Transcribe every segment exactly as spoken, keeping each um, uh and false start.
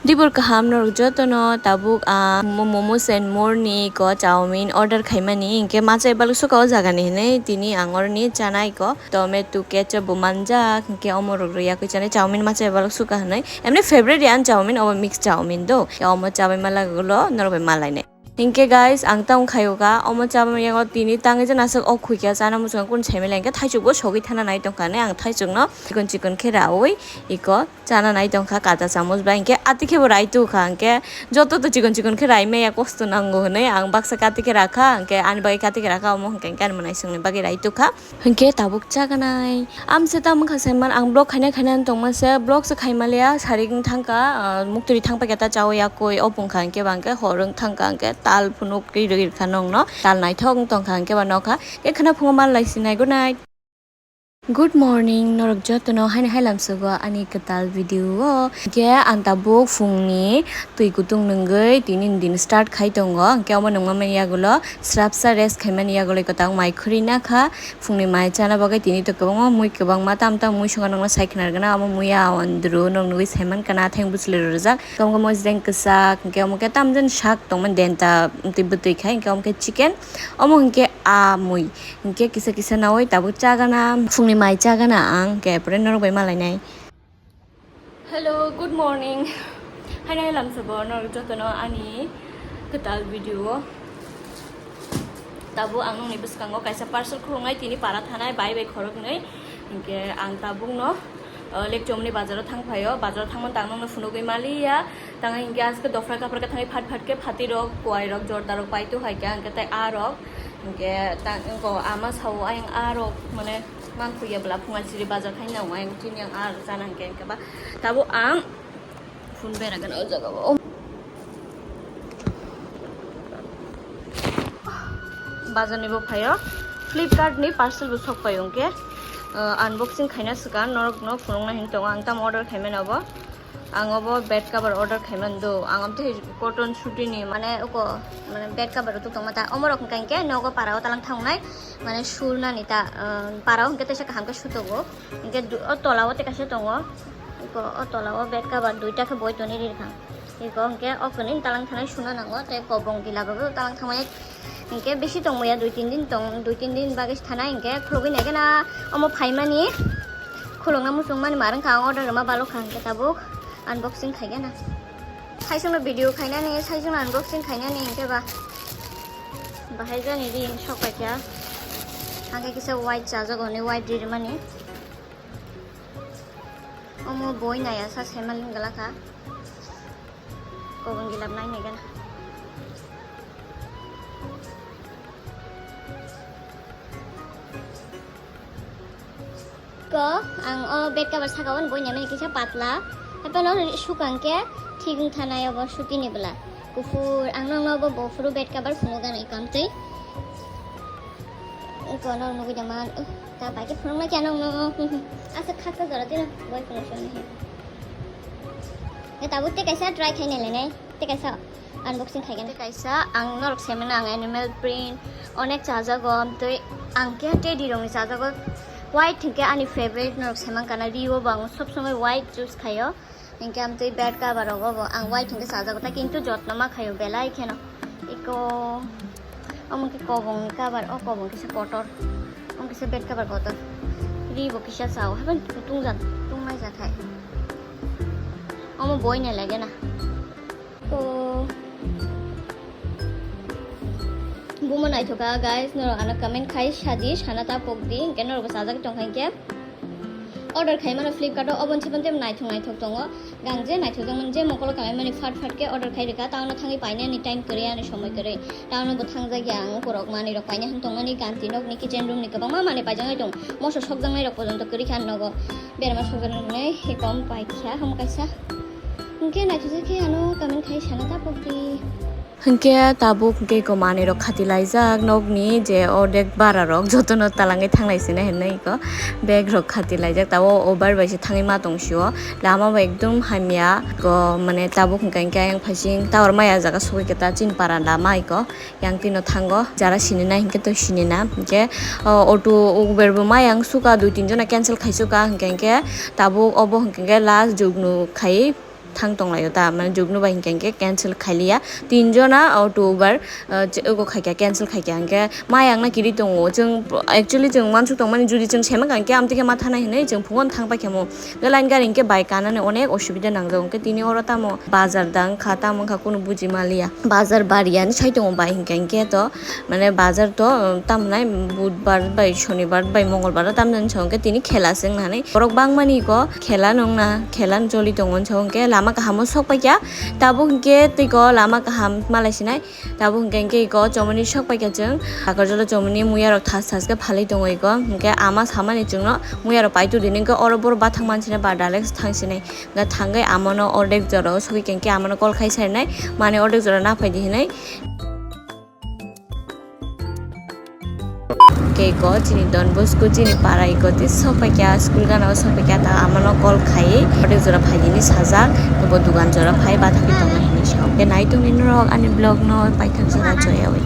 Tibur kaham norok jotono tabuk ang mo-, momos and more ni ko chowmin order khaimani, hinkhe machai baluk suka o jaga ni hinwi tini ang oroni chanai ko tomato ketchup bo manjak, hinkhe omo rok rwya kwi chanai chowmin machai baluk suka hinwi. Emni favorite ya ang chowmin, obo mix chowmin do. Omo chabai malagulo norok bai malainai. Hinkhe guys, ang tamo khayo ka, omo chabam yago tini tangwi jana aswk o khuikya chana muchungo kunu saimanya hinkhe thaichukbo sogwi thana nai tongkha hinwi ang thaichukno chikon chikon khe raui iko chana nai tongkha kata chamuch bai, hinkhe ati khebo rai tukha, hinkhe joto to chikon chikon khe rai maya kosto nango hinwi ang baksa kati khe rakha, hinkhe ani bagwi kati khe rakha, omo hinkhe ani mwnaisingni bagwi rai tukha. Hinkhe tabuk chaganai. Amse tamo wngkha saiman, ang vlog khaina khaina wng tongma se, vlog se khaimaliya, sarik wng thangkha, ah, muktwi thangpaikha ta chawi yakwi, obo wngkha hinkhe ba hinkhe hor wng thangkha, hinkhe tal phunuk ri ri rwkha nongno, tal naithok wng tongkha hinkhe ba nokha, khe khwna phungo manlai sinai, good night. Good morning, norok jotono haino hai lamsogo ani kwtal video o. Hinkhe ang tabuk phungni twi kutung nungwi tini din start khai tongo, hinkhe omo nungma mani yagulo Srapsa rest khaimani yagulo kwtal mai khurui nakha. Phungni mai chana bagwi tini to kwbangma mui, kwbangma tam tam mui songkha nokno sai khna rwgwna. Omo muya andru nok nugwi saimankha na thang bwchwlwi rwjak. Kwbangma mojang kwchak, hinkhe omo khe tamjani sak tongmani denta twi bwtwi khai, hinkhe omo khe chicken, omo hinkhe a mui, hinkhe kisa kisa nawi tabuk chagana, phungni mai chagana ang, hinkhe apore norok bai malainai. Hello, good morning. Haino hai lamsogo norok jotono ani kwtal video o. Tabuk ang nokni bwskango kaisa parcel khuluknai, tini para thanai bai bai khoroknwi. Hinkhe ang tabukno, uh, Lekchomni bazaro thangphaio. Bazaro thangmani tang nokno phunugwi maliya. Tang hinkhe aske dofra kaphra kathangwi phat phat khe phatirok, kuairok, jordarok pai tu hai khe, ang khe tei arok. Hinkhe tang wngkha ama sao ayang arok mane Mangkhuya bwla phunga chiri bazar khai nango, ayang chini ang ar chana hinkhe, hinkhe ba tabuk ang phone beragana o jaga o. Bazar ni bo phaio, Flipkart ni parcel bo sok paio hinkhe, uh, unboxing khaina swkang norok no phunukna hin tongo, ang tamo order khaimani obo. Ang obo bed cover order khaimani do. Ang amtwi cotton suti ni mane oko mane bed cover rok tongma ta. Omorok hwnkha hinkhe nogo para o talang thangnai mane surnani ta, ah, para o hinkhe teisa kaham khe sutogo. Hinkhe du-, o tola o tei kaisa tongo. Eko o tola o bed cover duita khe boi toni ri rwkha. Eko hinkhe o kwnwi talang thanai suna nango tei kobong gila bagwi talang thangmani. Hinkhe bisi tongmaya dui tin din tong, dui tin din bagwi se thanai hinkhe khulugwi naikhe na omo phaimani khulukna muchungmani ma rwngkha ang order rwma balokha hinkhe tabuk unboxing khaikhe na. Saichungno video khainani, saichungno unboxing khainani hinkhe ba bahai jani ri sok paikha. Hinkhe kisa white chajago hwnwi white ri rwmani. Omo boi naya sa saimanlin glakha. Kobong gilap nai nai gana. Ko ang o bed cover saka o boi nai mani kisa patla. Haphano sukang khe thik wng thanai obo suti ni bwla. Kuphur ang nokno obo buphuru bed cover phunuk gana ikamtwi. Eko no nugui da man, uh, ta bai ke phunuk na kya nong no. Asa khaksa jora tino, boi phunuk song ni. Tabuk te kaisa try khai nai lai nai, te kaisa unboxing khai gana. Te kaisa ang norok semana ang animal print onek chajago, amtwi ang khe teddy rong ni chajago. White hinkhe ani favorite, norok semang kana rio bo ang sob somoi white choose khaio. Hinkhe amtwi bed cover rogo bo ang white hinkhe chajago ta, kintu jotno ma khaio belai kheno. Eko omo khe kobong ni cover, o kobong kisa kotor, omo kisa bed cover kotor. Ri bo kisa chao, haikhe kutung jat, kutung nai jathai. Omo boi nai lage na. Ko bumo naithoka guys, norok ano comment khai sadi, sana ta pokdi, hinkhe norok bo chajak tongkha hinkhe. Order khai mano Flipkart o, oboni sebon tei naithok naithok tongo. Gang je naithok jak mani je mokolo kalai mani phat phat khe order khai rwkha, taono thangwi painani time kwrwi ani somoi kwrwi. Taono bo thangjak ya ang ukurok manwi rok paina hin tongmani, ganti nokni kitchen room ni kwbangma manwi paijaknai tong. Moso sokjaknai rok pojonto kwrwi kha nogo. Berma sokjaknai hwnwi hikom paikha hamo kaisa. Hinkhe naithok jak khe ano comment khai sana ta pokdi. Hinkhe tabuk hinkhe eko manwi rok khati laijak, nokni je ordek bara rok jotono talangwi thanglai sina hinwi eko bag rok khati laijak, tabuk o bar bai se thangwi ma tong sio, lama bo ekdom hamya eko, mane tabuk hinkhe hinkhe ayang phaising tower maya jaga sogwi khe ta chini para lama eko yang twino thango, jara sinina hinkhe to sinina hinkhe, o auto Uber bo mayang suka dui tin jona cancel khai suka hinkhe hinkhe tabuk obo hinkhe last jugnu khai. thang tonglaio ta, mane jugno bai hinkhe hinkhe cancel khailiya. Tinjona auto uber, ah, ch-, ego khaikha, cancel khaikha hinkhe mayang na kiri tongo. Chwng actually chwng wansuk tongmani jodi chwng saimankha hinkhe amtwi khe ma thanai hinwi chwng phungo thang paikha mo. Line gari hinkhe bai kanani onek osubida nangjago hinkhe tini oro tamo bazar da wngkha tamo wngkha kunu buji maliya. Bazar bariyani sai tongo bai hinkhe hinkhe to. Mane bazar to, um, tamo nai budbar bai sonibar bai mongolbar o tamjani song khe tini khela se wngna hinwi borok bangmani iko khela nungna khela joli tongo song khe lama kaham o sok paikha. Tabuk hinkhe tei ko lama kaham malai sinai tabuk hinkhe hinkhe iko chomoni sok paikha chwng Takarjala chomoni muya rok thas thas khe phalwi tongo iko hinkhe ama samani chwngno muya rok paitu dini hinkhe oro boro bathang mansinai ba dalek thangsinai hinkhe thangwi amano ordek jora o sogwi hinkhe amano call khai sarinai mani ordek jora naphai di hinwi. Kei ko chini Don Bosco chini para iko tei sok paikha school gana o sok paikha ta amano call khai hotel jora phaidi hinwi sajak tei bo dugan jora phai bathakgwi tongna hinwi sa o. Khe nai tongni norok ani vlog no paithak jora joyawi.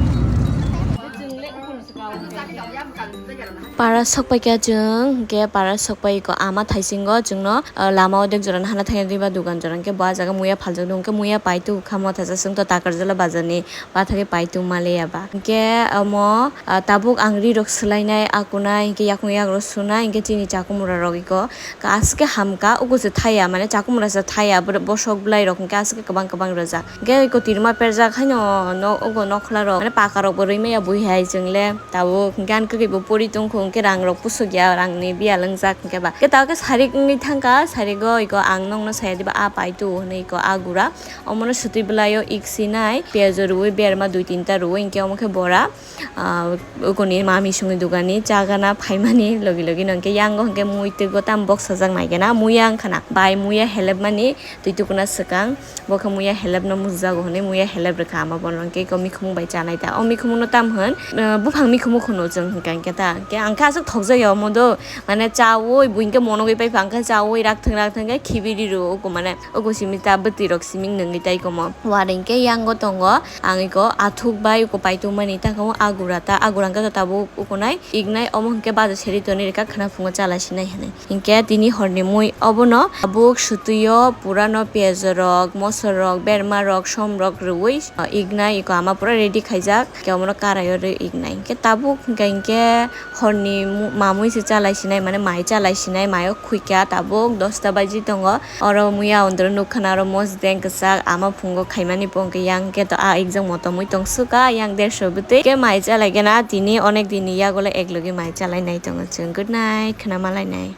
Para sok paikha chwng hinkhe para sok pai iko ama thaisingo chwngno, ah, lama o dek jora no hana thangya diba dugan jora hinkhe bo ah jaga muya phaljak nung hinkhe muya paitu kha motha chwng to Takarjala bazar ni. Bathagwi paitung maliya ba. Hinkhe omo, ah, tabuk ang ri rok swlainai, akunai, hinkhe yakung yak rok sunai, hinkhe chini chakumura rok iko. Ka aswk khe hamka, uku se thaya, mane chakumura se thaya, bwrw-, bosok bwlai rok hinkhe aswk khe kwbang kwbang rwjak. Hinkhe iko tirma perjak haino, no, ugo nokhla rok, mane paka rok bo rwi maya bui hai chwng le. Tabuk hinkhe ani kwkwi bo pori tongkho, hinkhe rang rok pusuk ya, rang ni biyal wngjak hinkhe ba. Hinkhe tabuk khe sarik wngwi thangkha, sarik o iko ang nokno saya diba, a paitu hinwi iko a gura. Omono swtwi bwlaio iksinai, piyajo rwui berma dui tinta rwui, hinkhe omo khe bora, ah, ukoni mami songni dogani chagana phaimani logi logi no hinkhe yango hinkhe mui twi gotam boksajak naikhe na, muya wngkha na, bai muya helepmani twi tukuna swkang, bo khe muya helepno muchukjago hinwi muya helep rwkha ama bono, hinkhe eko mikhumung bai chanai ta. O mikhumungno tam hwn, ah, buphang mikhumung hwno chwng hinkha hinkhe ta, hinkhe ang khe aswk thokjak ya omo do, mane chaui buini khe monogwi paipha, ang khe chaui rakthwng rakthwng khe khibiri rwo, oko mane. Ugo simi ta bwtwi rok siming nungwi tai komo. Waring khe yango tongo. Ang iko athuk bai uko paitung mani ta kamo agura ta. Agura hwnkhe to tabuk ukunai iknai omo hwnkhe bajo seri toni rika khwna phungo chala sinai hinwi. Hinkhe tini horni mui obono tabuk swtwio purano piyaj rok, moso rok, berma rok, som rok rwui iknai iko ama pura ready khaijak. Hinkhe omono karaio rwi iknai. Hinkhe tabuk hinkhe hinkhe Horni mu-, mamui se chalai sinai, mane mai chalai sinai, maio khuikha tabuk dosta baji tongo. Oro muya ondro nukha na oro mosdeng kwchak ama phungo khaimani bo hwnkhe yang khe to a ekjak motomui tong sukha yang derso bwtwi. Khe mai chalai khe na tini onek din ni yagulo eklogi mai chalai nai tongo chwng. Good night, khwna malai nai.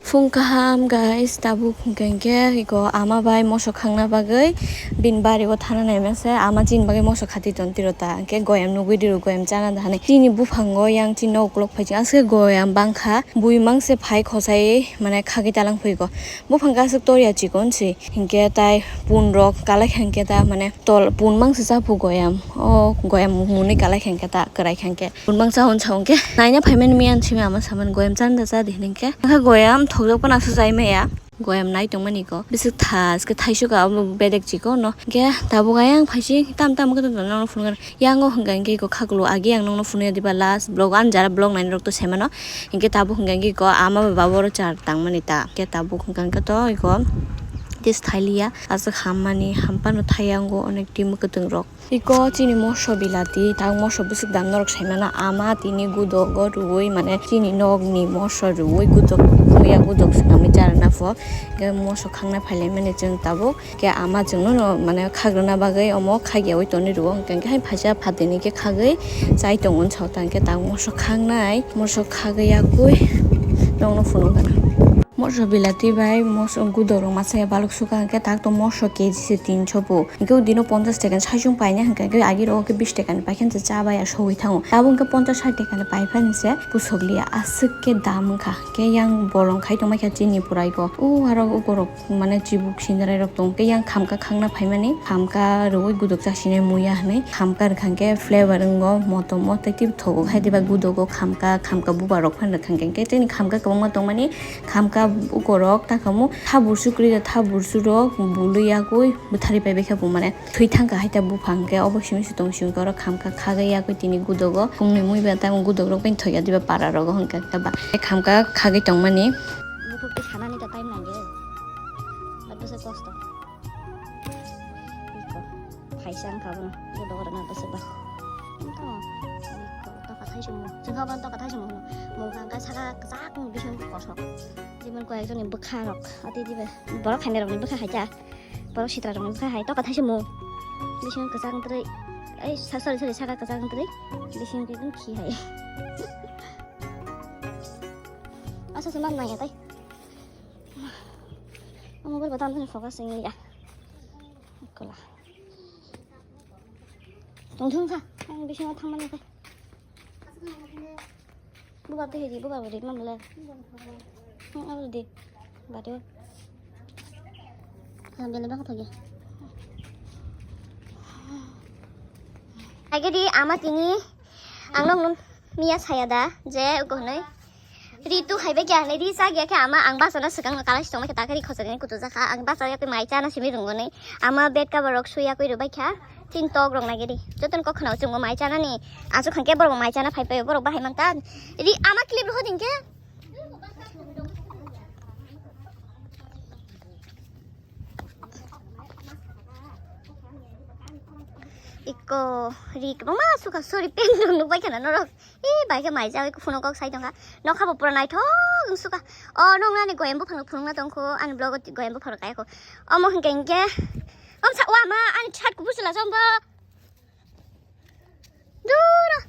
Phung kaham guys, tabuk hwnkhe hinkhe iko ama bai moso khangna bagwi bini bari o thana naima se ama chini bagwi moso khati ton tiro ta, hinkhe goyam nugwi rw goyam chana da hinwi. Chini buphango yang chini nok ukulok phai chwng aswk goyam bangkha, bui mangse phai khosai mane khagwi talang phuiko. Buphang aswk torya chikon se, hinkhe tai pun rok kalai kha hinkhe ta mane tol pun mangse cha phu goyam, o goyam mwnwi kalai kha hinkhe ta kwrai kha hinkhe. Bunbang cha hwn sa hwn khe naina phaimani miyan simi ama saman goyam chan da cha di hinwi khe. Ang kha goyam thokjak phano aswk chai maya. Goyam nai tongmani ko. Bwswk thas khe thaisu ka abo bedek chiko no. Khe tabuk ayang phaisi tam tam khe nono phunukha. Yango hwnkha hinkhe iko khakulu agi ang nokno phunukya diba last vlog ani jara vlog nainai rok to saimano. Hinkhe tabuk hwnkha hinkhe iko ama bai babo oro char tangmani ta. Khe tabuk hwnkha hinkhe to iko tis thailiya. Aswk hammani hampano thaiya ango onek team kwtwng rok. Iko chini moso bilati, tak moso bwswk dam norok saimano ama tini gudogo rwui, mane chini nokni moso rwui gudok, muya gudok swnamwi charwna pho. Hwnkhe moso khangna phailaimani chwng tabuk, khe ama chwngno no, mane khagrwna bagwi omo khagyaui tonwi rwo, hwnkhe hai phaisa phatini khe khagwi chai tongo wngsa, hwnkhe tak moso khangnai, moso khagwi yakui nokno phunukgwna. Moso bilati bai moso gudok rok masa ya balok sukha, hwnkhe tak to moso K G se tinso bo. Hinkhe o dino ponchas taka ni saichung paina hinkhe agi rogo khe bish taka ni paikhe cha baya sogwi thango. Abo hinkhe ponchas sait taka ni paiphani se pusok liya aswk khe dam wngkha. Khe yang bolong khai tongma khe chini purai go. O aro ukorok mane chibuk sindrai rok tong khe yang khamka khangna phaimani khamka rwui gudok chasinai muya hinwi khamka rwkha hinkhe flavor wngo motom o tei tei thogo hai diba gudogo khamka khamka bubar rok phano rwkha hinkhe tei khamka kwbangma tongmani khamka ukorok takhamu tha bursu kwrwi tha bursu rok bului yagwi bwtharwi paibai khe bo mane. Thwi thangkha hai ta buphang khe obo simi se tong simi oro khamka khagwi yagwi tini gudogo phungni mui ba tamo gudok rok bai thoi ya diba para rogo hwnkha khe ba khamka khagwi tongmani. Bukhuk twi sanani to time nangya. Bwswk kosto. Iko, phaisa wngkha bono, bo dogorana bwswk ba. Wngkha mo, iko, toka thaisimo. Chwngkha bono toka thaisimo hwno. Mungkha wngkha saka kwchak wng bising kothok. Jemon koyekjonni bwkha rok, ati dibe borok khainai rokni bwkha hai ta. Borok sitra rokni bwkha hai toka thaisimo. Bising kwchak wng twrwi, ei, sa-, sorry, sorry, saka kwchak wng twrwi. Bising khe wng khi hai. Asa se man nai tai. Ang mobile bo tamni focus wngya. Kola. Tongthung kha, ang bisingo thangmani khe. Bubar twi hidi, bubar bo ri mamle. Hmm, abo di. Bado. Ha, bele bang thagi. Agedi ama tini ang nokno miya saya da je uko hwnwi. Ritu hai bai khe ang ri cha ya khe ama ang bachana swkang no kalai sitongma khe ta khe ri khosani kutu jakha ang bacha ya khe mai chana simi rwngo ni ama bed cover rok suya khe rwbai kha tin tok rok nai gedi joto ni kok khna o chwngbo mai chana ni achu khang khe borok bo mai chana phai pai borok bahai man ta ri ama clip rw hoding khe. Iko ri kwbangma suka sorry pant rok nukbai khana norok. Ee bai khe mai jagwi kuphurno kok sai tongkha. Nokha bo pura naithok wng suka. O nokni ani goyam buphang phunukna tongkho ani vlog o goyam buphang kayakho. Omo hinkhe hinkhe. Om sa wa ma ani shirt kubui chwla chombo. Dura.